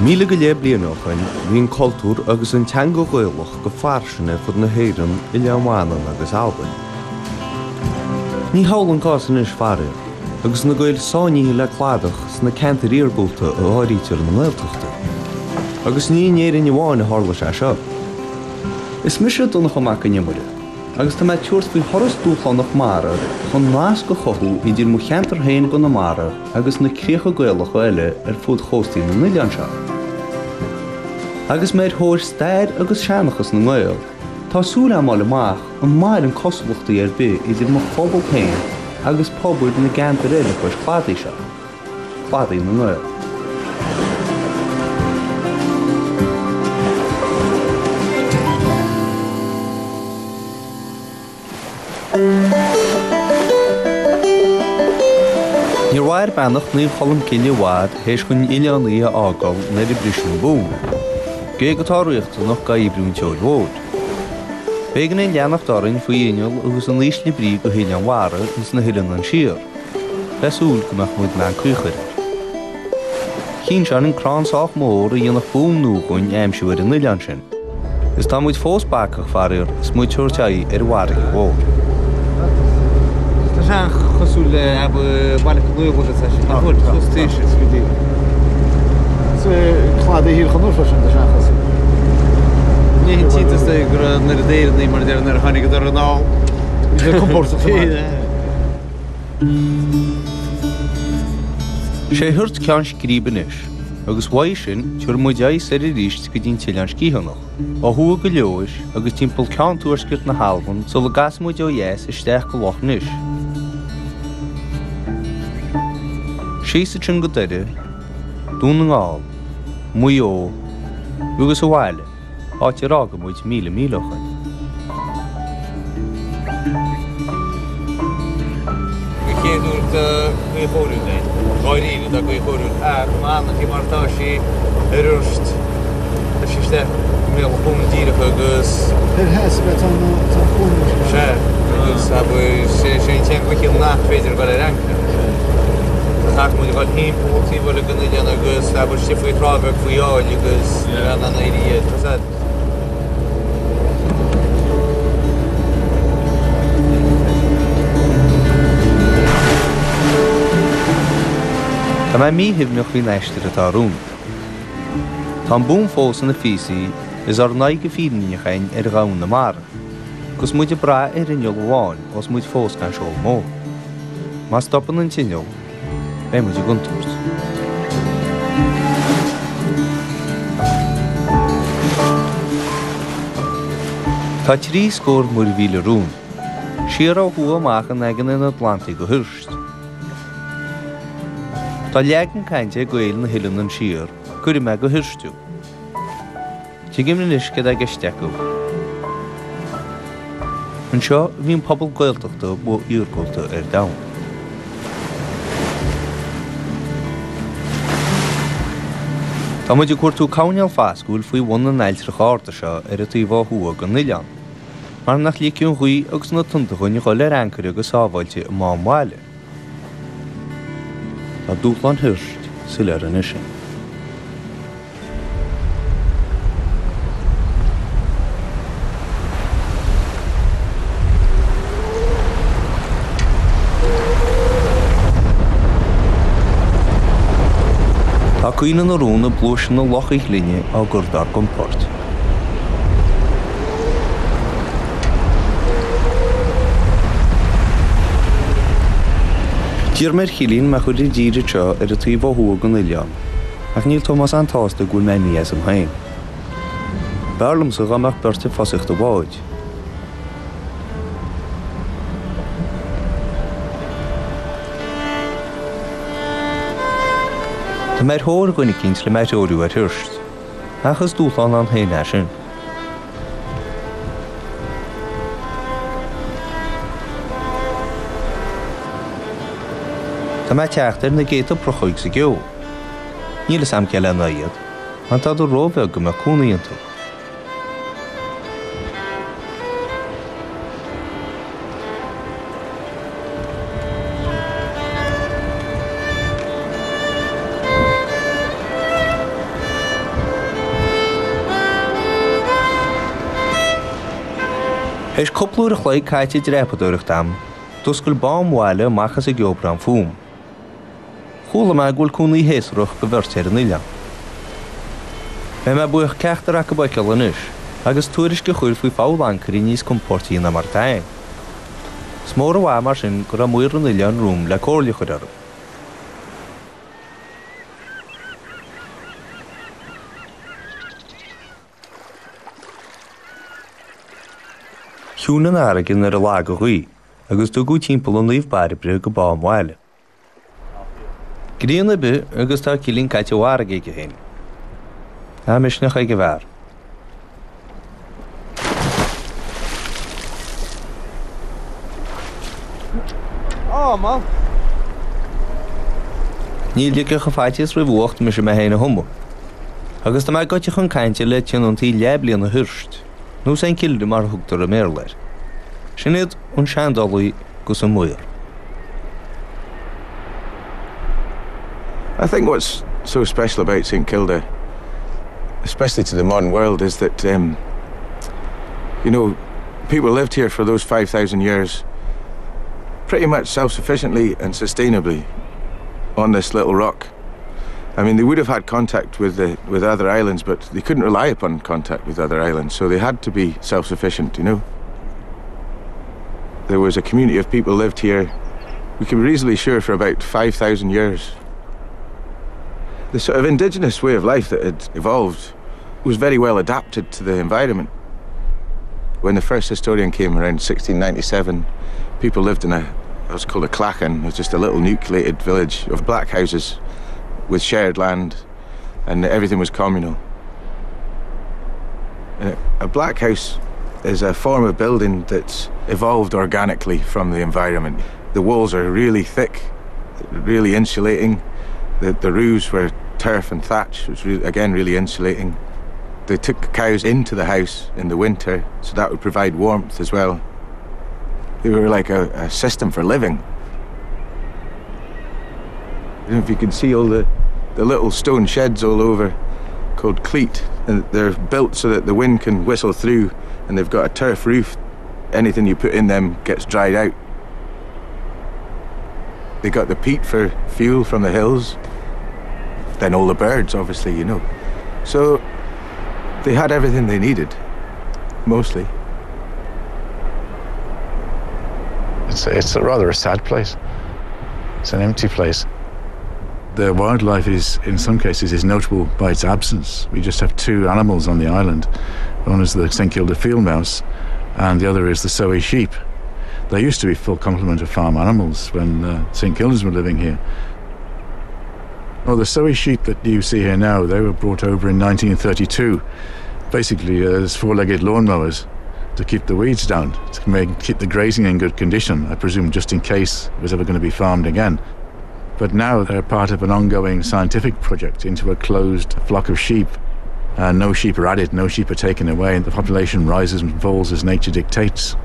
Míle go leith bliain ó shoin bhí an cultúr agus an teanga Ghaelach go fairsing ar fud na hÉireann, Oileán Mhanann agus Albain. Ní hamhlaidh an cás anois faraor, agus na Gaeil sáinnithe le cladach sna ceantair iargúlta a áirítear na nGaeltachtaí. Agus ní in Éirinn amháin a tharla sé seo. Is mise Donncha Mac an Iomaire, agus tá mé ag tabhairt faoi thuras dúshlánach mara chun nasc a chothú idir mo cheantar féin i gConamara agus na críocha Gaelacha eile ar fud chóstaí na n-oileán seo. Agus mé ar thóir stair agus seanchas na nGael, tá súil agam fháil amach an maireann cosúlachtaí ar bith idir mo phobal féin agus pobail na gceantar eile cois cladaigh seo. Cladaí na nGael. Níor mhair beannacht Naomh Cholm Cille i bhfad théis dhon oileán í a fhágáil nuair a bhris an búm, géag atá riachtanach d'oibriú an tseoil mhóir. B'éigean dúinn leanacht orainn faoi inneall agus in ísle brí go hOileán Bharra ins na hOileáin Siar. Le súil go mbeadh muid in ann caoi a chur air. Chinn sé orainn crann sách mór a dhéanfadh búm nua dhúinn a aimsiú ar an oileán sin. Is tá muid fós bacach, faraor, is muid ag tabhairt aghaidh ar an bhfarraige mhór. Tá sé an-chosúil le Baile Conaola agus é sin, nach bhfuil? Suas taois is go dtí. Cladaí Thír Chonaill freisin, tá sé an-chosúil. Ní hin t-iontas é go raibh an oiread Éireannaigh mar a deir nuair a tháinig anall. Bhí sé compordach sa mbaile. Sé Hiort ceann scríbe anois, agus uaidh sin tabharfaidh muid aghaidh soir arís go dtí an tOileán Sciathánach, ó thuaidh go Leodhais agus timpeall ceann tuaiscirt na hAlban sula gcasfaidh muid ó dheas isteach go Loch Nis. Síos ansin go Doire, Dún na nGall, Maigh Eo agus abhaile. áit ar fhága muid míle míle ó shoin. An chéad uair tá gaoth chóiriúil ann, dháiríre tá gaoth chóiriúil ach má fhanann sí mar atá sí ar Uirst, tá sí isteach i mbéal an chuain díreach agus. Thoir theas ab ea tá an cuan mar sin. Sea, agus abair, sé an t-aon ghaoth nach féidir a dhul ar ancaire. Chaithfeadh muid a dhul thimpeall an taobh eile den oileán agus abair istigh faoi thrá bheag faoi aill agus ní bheadh in ann éirí air. Tá mé míshuaimhneach faoin aistear atá romhainn. Tá an búm fós ina phíosaí is ár n-aghaidh go fírinneach againn ar dhomhan na mara, agus muid ag brath ar inneall amháin ós muid fós gan seol mór. Má stopann an t-inneall, beidh muid i gcontúirt. Tá 3 scór muirmhíle romhainn, siar ó thuaidh amach in aigéan an Atlantaigh go hUirst. Tá leagan cainte ag Gaeil na hOileán Siar, Cuirfidh mé go hUirst thú. Tuigim anois céard atá i gceist acu. Anseo a bhí an pobal Gaeltachta ba iargúlta ar domhan. Tá muid ag cuartú coirnéal foscúil faoi bhun na n-ailltreacha arda seo ar an taobh ó thuaidh den oileán, mar nach ligfidh an ghaoth agus na tonnta dhúinn a dhul ar ancaire go sábháilte i Mám Bhaile. Tá dúshlán Hirt soiléir anois. Tá caoineadh na rún i bpluaiseanna Loch Uidhlinne á gcur dár gcompord. D'iarr mé ar Chillian mé a chur i dtír anseo ar an taobh ó thuaidh den oileán. Ach níl Tomás an-tsásta go bhfuil mé imithe asam féin. B'fhearr liomsa dhá mbeadh beirt ag fosaíocht an bháid. Tá mé ar thóir dhuine eicínt le mé a threorú ar Hirt, ach is dúshlán ann féin é sin. Tá mé ag teacht ar na gcéadta prochóig sa gceo. Níl fhios a'm cé lena iad, mar tádar róbheag go mbeadh cónaí iontu. Théis cúpla uair a chloig caite ag dreapadóireacht a'm, d'oscail Bá an Bhaile amach as an gceobrán fúm. Chuala mé go bhfuil cónaí shéasúrach do bheirt ar an oileán. Beidh mé buíoch ceachtar acu a fheiceáil anois agus tuairisc a chur faoi pholl ancaire níos compóirtí ná mar atá fhéin. Is mór an mhaith mar sin go raibh maor an oileáin romham le comhairle a chur orm. Chiúnaigh an fharraige nuair a lag an ghaoth agus tugadh timpeall i Naomh Bairbre go Bá an Bhaile. Grian ar bith agus tá Cillian caite i bhfarraige aige féin. Tá misneach ag an bhfear. Ní ligfeadh an faitíos roimh fhuacht mise mé féin a thumadh. Agus tá mé gaibhte chun cainte le tionóntaí leathbliana Uirst, nó Saint Kilda mar a thugtar i mBéarla air. Sin iad an seandálaí agus an maor. I think what's so special about St Kilda, especially to the modern world, is that, um, you know, people lived here for those 5,000 years pretty much self-sufficiently and sustainably on this little rock. I mean, they would have had contact with the with other islands, but they couldn't rely upon contact with other islands, so they had to be self-sufficient, you know. There was a community of people lived here, we can be reasonably sure, for about 5,000 years. The sort of indigenous way of life that had evolved was very well adapted to the environment. When the first historian came around 1697, people lived in a what's called a clachan, it was just a little nucleated village of black houses with shared land, and everything was communal. A black house is a form of building that's evolved organically from the environment. The walls are really thick, really insulating. The, the roofs were turf and thatch, which was again really insulating. They took cows into the house in the winter, so that would provide warmth as well. They were like a, a system for living. And if you can see all the, the little stone sheds all over called cleat, and they're built so that the wind can whistle through, and they've got a turf roof. Anything you put in them gets dried out. They got the peat for fuel from the hills, then all the birds, obviously, you know. So they had everything they needed, mostly. It's, it's a rather a sad place. It's an empty place. The wildlife is, in some cases, is notable by its absence. We just have two animals on the island. One is the St Kilda field mouse, and the other is the Soay sheep. They used to be full complement of farm animals when uh, St Kildas were living here. Well, the Soay sheep that you see here now, they were brought over in 1932, basically uh, as four-legged lawnmowers to keep the weeds down, to make, keep the grazing in good condition, I presume just in case it was ever going to be farmed again. But now they're part of an ongoing scientific project into a closed flock of sheep. Uh, no sheep are added, no sheep are taken away, and the population rises and falls as nature dictates.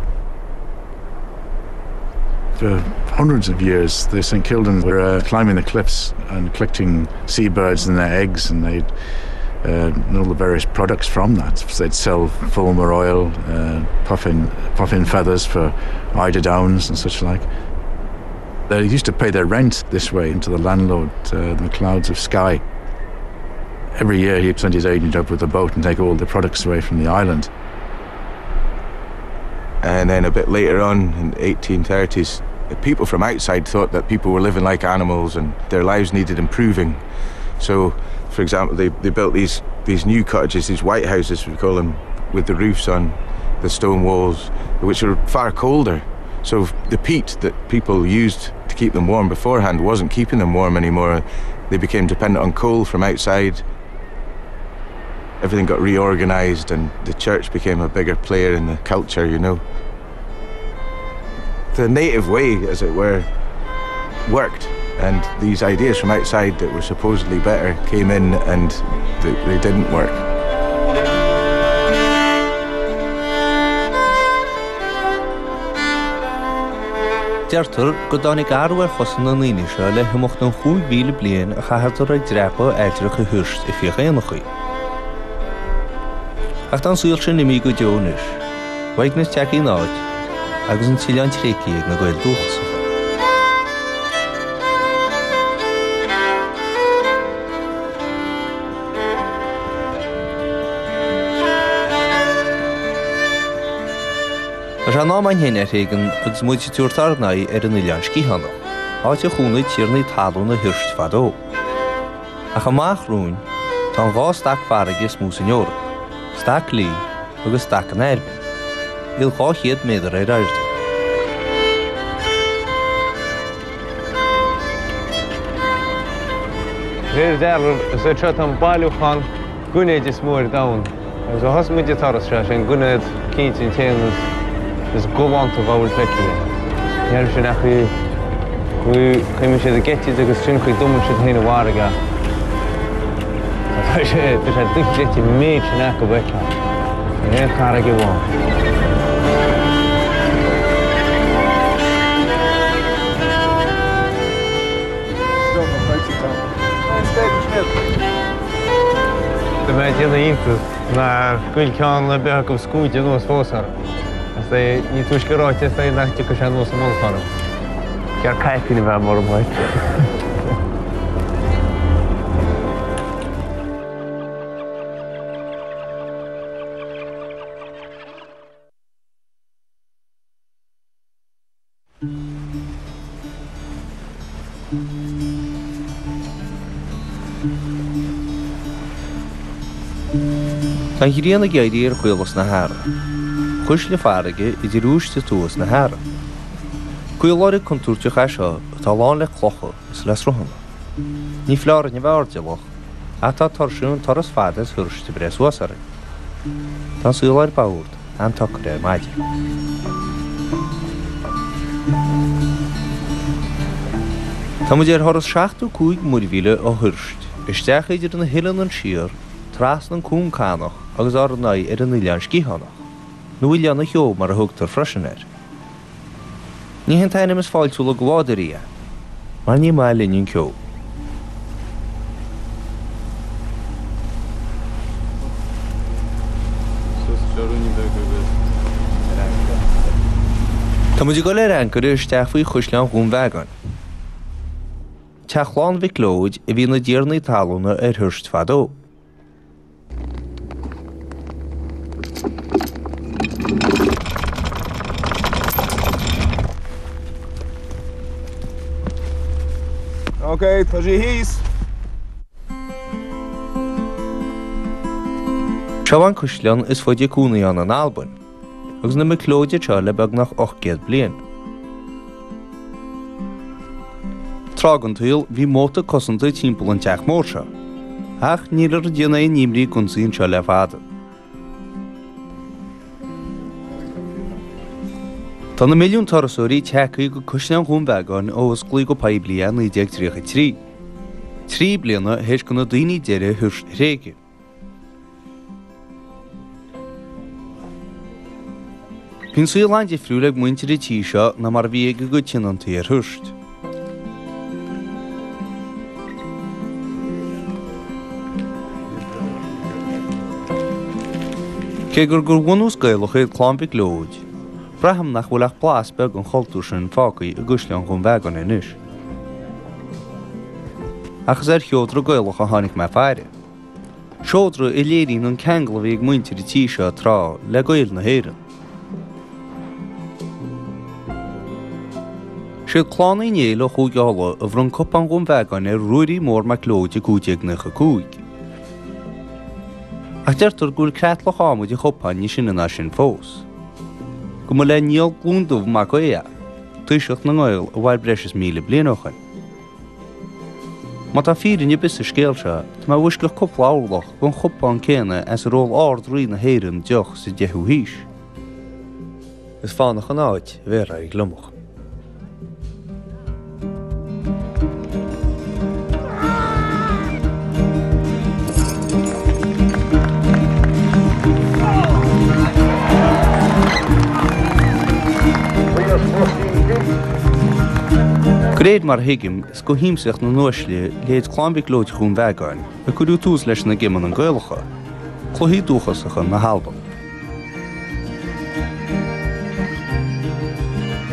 For hundreds of years, the St Kildans were uh, climbing the cliffs and collecting seabirds and their eggs, and they'd uh, and all the various products from that. So they'd sell fulmar oil, uh, puffin, puffin feathers for eiderdowns and such like. They used to pay their rent this way into the landlord, uh, the clouds of Skye. Every year he'd send his agent up with a boat and take all the products away from the island. And then a bit later on, in the 1830s, the people from outside thought that people were living like animals and their lives needed improving. So, for example, they, they built these, these new cottages, these white houses, we call them, with the roofs on, the stone walls, which are far colder. So the peat that people used to keep them warm beforehand wasn't keeping them warm anymore. They became dependent on coal from outside. Everything got reorganized and the church became a bigger player in the culture, you know. The native way, as it were, worked. And these ideas from outside that were supposedly better came in and they, they didn't work. Deirtear go dtáinig athrú ar chosa na ndaoine seo le himeacht an 5,000 bliain a chaitheadar ag dreapadh ailltreacha Uirst ag fiach éanachaí. Ach tá an saol sin imithe go deo anois. Uaigneas tagtha ina áit agus an t-oileán tréigthe ag na Gaeil dúchasacha. Tá sé in am againn féin ar éigean agus muid ag tabhairt ár n-aghaidh ar an Oileán Sciathánach, áit ar chónaigh tiarnaí talún ar Thuirt fadó. Ach amach romhainn tá an dá stac farraige is mó san Eoraip, Stac Lee agus Stac an Fhear Bhinn, iad 200 méadar ar airde. De réir dealraimh, is é seo atá an bailiúchán gainéid is mó ar domhan. Agus ó thosaigh muid an turas seo, is é an gainéad cinnte an t-éan is galánta dá bhfuil feicthe. Ní raibh sin ach chuimhnigh siad ag eitilt agus sin an chaoi a dtumann siad féin i bhfarraige. Tá sé tá sé dochreidte an méid sin acu a fheiceáil ar aon charraig amháin. Tá mé ag déanamh iontas nár ghoill ceann ar bith acu scuaid anuas fós orm. Is é ní túisce ráite is é nach dtiocfaidh sé anuas i mullach orm. Ceart caipín a bheith orm uait. Tá an ghrian ag éirí ar chaolas na hArann, cuisle farraige idir Uibhist a' Tuath is na hArann. Caoláire contúirteach é seo atá lán le clocha is le sruthanna. Ní foláir orainn a bheith airdeallach, ach tá tuirse an turas fada as Thuirt ag breith suas orainn. Tá an saol ar bord. An-tsocair ar maidin. Tá muid ar thuras 75 muirmhíle ó Thuirt, isteach idir na hoileáin siar, trasna an Cuan Cadhnach agus ár n-aghaidh ar an Oileán Sciathánach, nó Oileán an Cheo mar a thugtar freisin air. Ní hé an t-ainm is fáiltiúla do bhádóirí é, mar ní maith linn an ceo. Tá muid ag dul ar ancaire isteach faoi Chaisleán Dhún Bheagáin. Teach chlann Mhic Leoid a bhí ina dtiarnaí talúna ar Thuirt fadó. Ok, tá sé thíos. Seo an caisleán is faide cónaí ann in Albain, agus na MacLeoid anseo le beagnach 800 bliain. Tráth den tsaol bhí móta cosanta timpeall an teach mór seo, ach nílthear ag déanamh aon imní d'ionsaí anseo le fada. Tá na milliúin turasóirí tagtha go Caisleán Dhún Bheagáin ó osclaíodh go poiblí é i 1933, 3 bliana théis do na daoine deiridh Thuirt a thréigean. Bhí an saol an-difriúil ag muintir an tí seo ná mar a bhí ag a gcuid tionóntaí ar Thuirt. Cé gur de bhunús Gaelach iad Clann Mhic Leoid, braithim nach bhfuil ach blas beag den chultúr sin fágtha i gCaisleán Dhún Bheagáin anois. Ach is ar sheodra Gaelach a tháinig mé faire. Seodra a léiríonn an ceangal a bhí ag muintir an tí seo tráth le Gaeil na hÉireann. Siad Clann Uí Néill ó Chúige Uladh a bhronn Cupán Dhún Bheagáin ar Ruairí Mór Mac Leoid i 1595. Ach deirtear go bhfuil creatlach adhmaid an chupáin níos sine ná sin fós. Go mba le Niall Glúndubh Mac Aodha é, taoiseach na nGael a mhair breis is 1,000 bliain ó shoin. Má tá fírinne ar bith sa scéal seo, tá mé i bhfoisceacht cúpla orlach den chupán céanna as ar ól Ard-Rí na hÉireann deoch sa 10ú haois. Is fánach an áit a bhéarfá ar ghliomach. De réir mar a thuigim, is go hiomsaíocht na n-uaisle, leithéid Clann Mhic Leoid Dhún Bheagáin, a cuireadh tús leis na Geimeanna Gaelacha, cluichí dúchasacha na hAlban.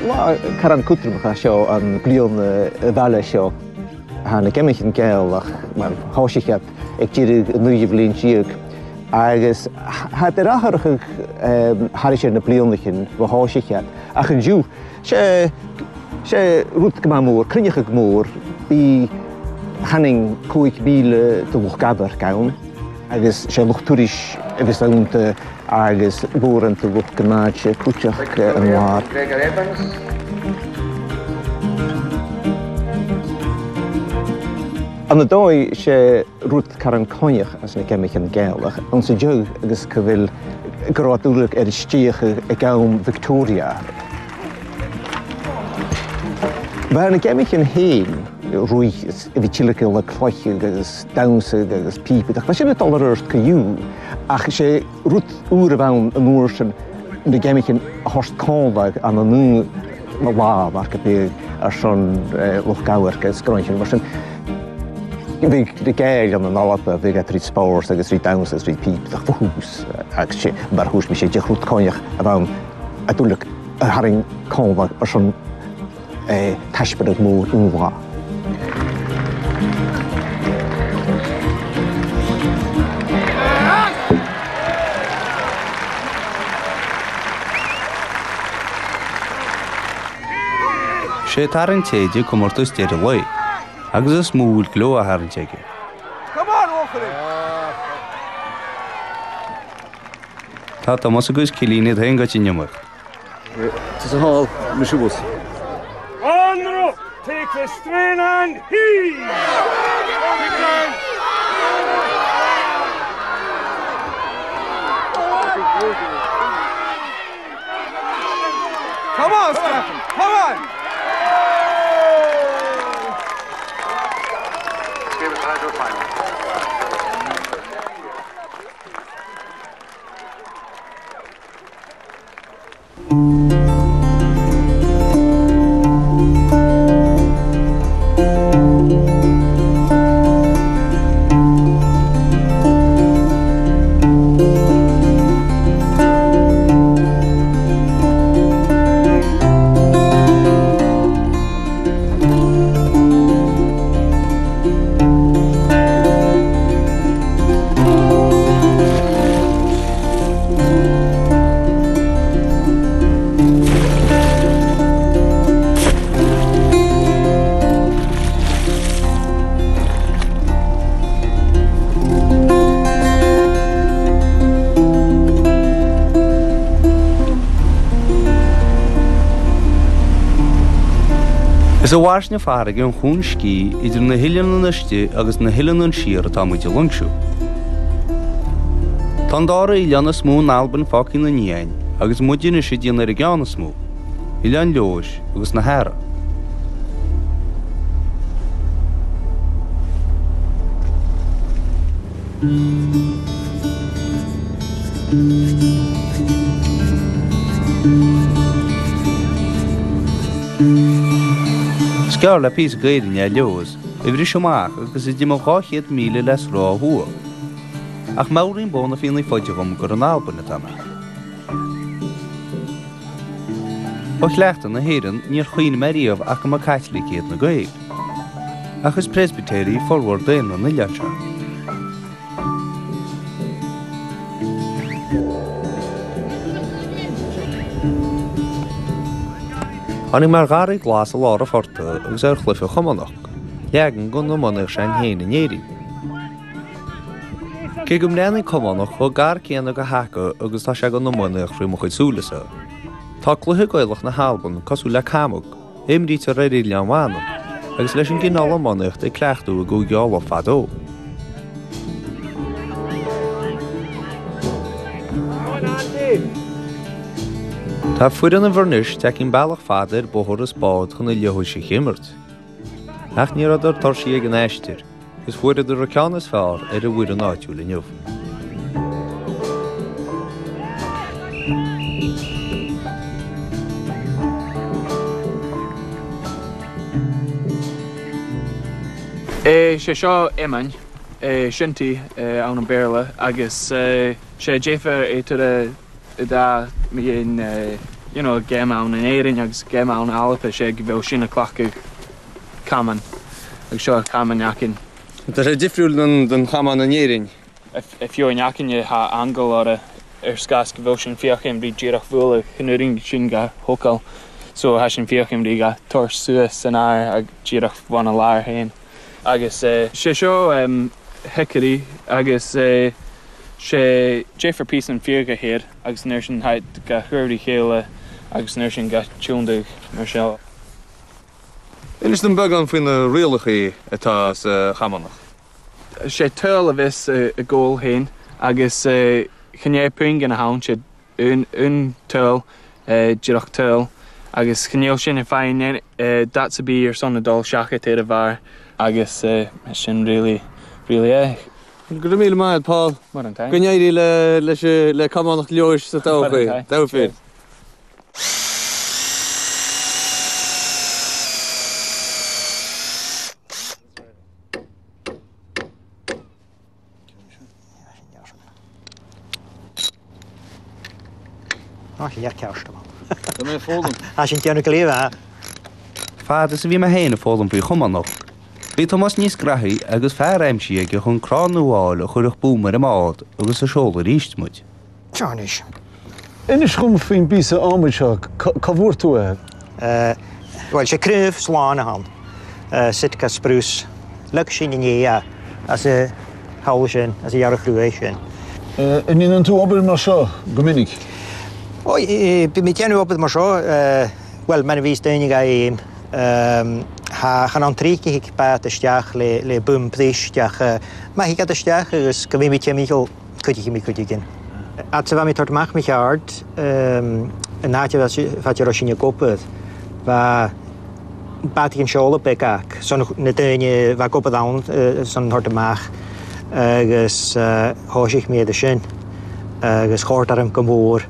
Lá carn cútramach é seo an bliain a bhaile seo. Thá na gceimicean Gaelach mar thoisigh iad ag deireadh an naoú bhliain déag agus thá ar atharthach thairis ar na bliana chin ba thoisigh iad ach inniu sé sé rud go maith mór, cruinneachadh mór, bhí tháining 5,000 de lucht amhairc ann agus sé lucht turais a bhíos iontu agus mórán de lucht gnáide clúiteach an lár. Gregor Evans. An dóigh sé rud carn coinneach as na gceimicean Gaelach ansa deag agus go bhfuil go raibh dúlac ar istigh ag am Victoria. Bheadh na gceimicean féin ruith a bhí tíolactha le cloich agus damhsa agus píopa ach bheadh sin ag dul ar ort go dtí ach sé rud úr a bheadh ann an uair sin na gceimicean a thabhairt cónlag an an na lá mar go b'é ar son lucht amhairc agus gráinsear mar sin. Bhí na Gaeil ann an Alba, bhí trí spórt agus trí damhsa agus trí píopa ach fós agus sé mar thús bhí sé de chrut coinneach a bheadh ann a dúlac a tharraing cónlag ar son taispeánadh mór iomlán. Sé tarraingt téide comórtas deireadh lae, agus is mó a bhfuil gleo á tharraingt aige. Tá Tomás agus Cillian iad féin goite in iomaíocht. Tusa thall, mise abhus. On the rope, take the strain and heave! Come on, Stephen! Come on! Is i bhfairsine farraige an Chuan Scíth idir na hOileáin Istigh agus na hOileáin Siar atá muid ag loingsiú. Tá an dara oileán is mó in Albain fágtha ina ndiaidh agus muid anois ag déanamh ar an gceann is mó, Oileán Leodhais agus na hEarra. Is gearr le píosa d'Éirinn é Leodhas a bhris amach agus a d'imigh 200 míle le sruth ó thuaidh. Ach meabhraíonn Bó na Fianna Faide dhom gur in Albain atá mé. Ó chleachtadh na hÉireann níor chuimhnigh mé riamh ach go mba Caitlicigh iad na Gaeil. Ach is Preispitéirigh formhór daonra an oileáin seo. Tháinig mé ar gharraí glas i lár an phortaigh agus ar chluiche chamánach, leagan den iománaíocht s'againn féin in Éirinn. Cé go mbreathnaíonn camánach chomh gar céanna go haca agus tá sé don iománaíocht faoi mo chuid súile-sa, tá cluiche Gaelach na hAlban cosúil le camog, a imrítear ar Oileán Mhanann, agus leis an gcineál iománaíochta a cleachtadh i gCúige Uladh fadó. Tá foireann an Bhurnish tagtha an bealach fada ar bóthar is bád chun na Leodhaisigh a imirt. Ach ní rabhadar tuirseach ag an aistear. Is fuaireadar an ceann is fearr ar an bhfoireann áitiúil inniu. Sé seo iomainn, shinty ann an Béarla, agus sé deifir é tar i dá mbeinn. you know, geim ann in Éirinn agus geim ann Alba sé go bhfuil sin ag cleachtadh camán agus seo camán aicinn. Tá sé difriúil don chamán in Éirinn. Fiú in aicinne thá angle orra ar scás go bhfuil sin féachaim rí díreach bhualadh chun uirinn sin ga thógáil so thá sin féachaim rí ga tabhairt suas san aer ag díreach bhain a lár féin agus sé seo hickory agus sé deifir píosa an fíor go haer agus nuair sin thá ga chur rí chéile agus nuair sin ga tiúndaigh mar seo. Inis dom beagán faoi na rialacha atá sa chamánach. Sé toil a bheas i gcól féin agus chan é pingin a thabhaint siad un toil, díreach toil, agus chan fheil sin ag fáil dats a bí ar son a dul seachaint ar a bharr agus sin really, really é. Go raibh míle maith agat Paul. Go n-éirí le camánacht Leodhais sa todhchaí. Todhchaí. Fad is a bhí mé féin ag foghlaim faoi chamánacht, bhí Tomás níos graithí agus fear aimsithe aige chun crann nua a fháil a chuirfeadh buama ar an mbád agus a seoladh arís muid. Seo anois. Inis dhom faoin bpíosa adhmaid seo, cá bhfuair tú é? Bhuel, sé craobh slán atá ann, Sitka spruce. Leag sin inné é as an thall sin, as an ghearradh chruaidh sin. An ndéanann tú obair mar seo go minic? Ó, bím ag déanamh obair mar seo, bhuel, mar a bhíos daoine ag aim. Chan ann tríocha thig beat isteach le boom pris ach má thig iad isteach agus go mbím ag timcheall Cuid mé cuid éigin. Fhad 's a bheadh mé ag tabhairt amach mo cheard in áit a bheadh a raibh sin ag obair, bheadh bataí an seoladh beag ac son na daoine bheadh ag obair ann san thabhairt amach agus thoisigh mé iad sin agus chóir orm go mór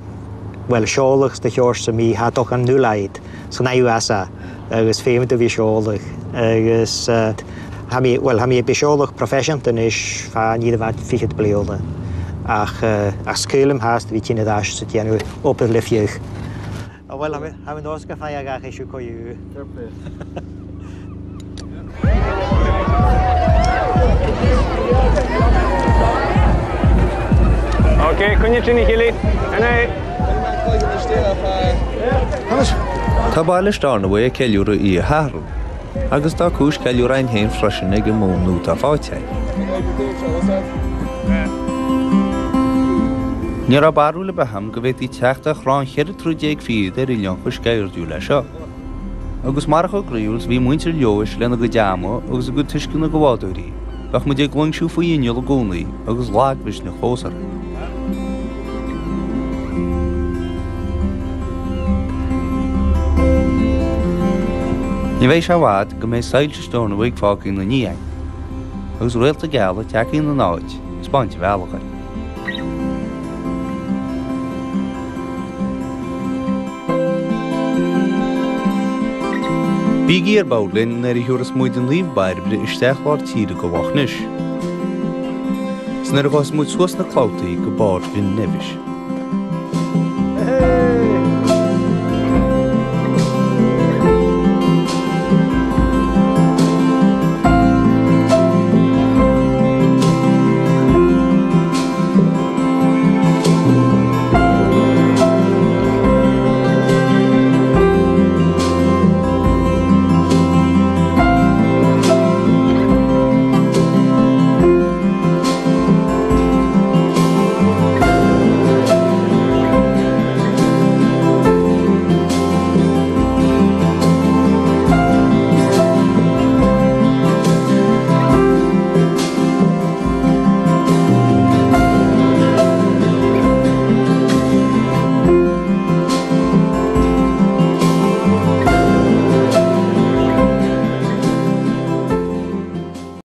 bhuel seoladh do Sheoirse mí thá dul chun nú laghad san IUS a agus féin do bhí seoladh agus Tha mi, bhuel, tha mi a' seoladh proifisiúnta anois fá ní raibh fichead bliana ach ach scaoilim theas do bhí tine ar ais sa déanamh obair le fiach. Bhuel, tha mi nós go faigh gach issue coiú. Fair play. Ok, coinnigh sin a chéile. An é? Tá baile Stornoway ag ceiliúradh Oíche Shathairn. Agus tá cúis ceiliúradh againn féin freisin ag an mbonn nua atá faighte againn. Ní raibh barúil ar bith agam go bhféadfaí teacht ar chrann cheithre troigh fichead ar Oileán Chois Cairdiúil é seo. Agus marach chomh groíúil is a bhí muintir Leodhais lena gcuid ama agus a gcuid tuisceana de bhádóirí, bheadh muid ag loingsiú faoi inneall i gcónaí agus lagmhisneach fós orainn. Ní bheidh sé i bhfad go mbeidh soilse Stornoway fágtha ina ndiaidh againn, agus réalta geala tagtha ina n-áit ag 'spáint an bhealaigh dhúinn. Bígí ar bord linn nuair a thiúrfas muid an Naomh Bairbre isteach lár tíre go Loch Nis, 's nuair a ghabhfas muid suas na clabhtaí go barr Bhinn Nevis.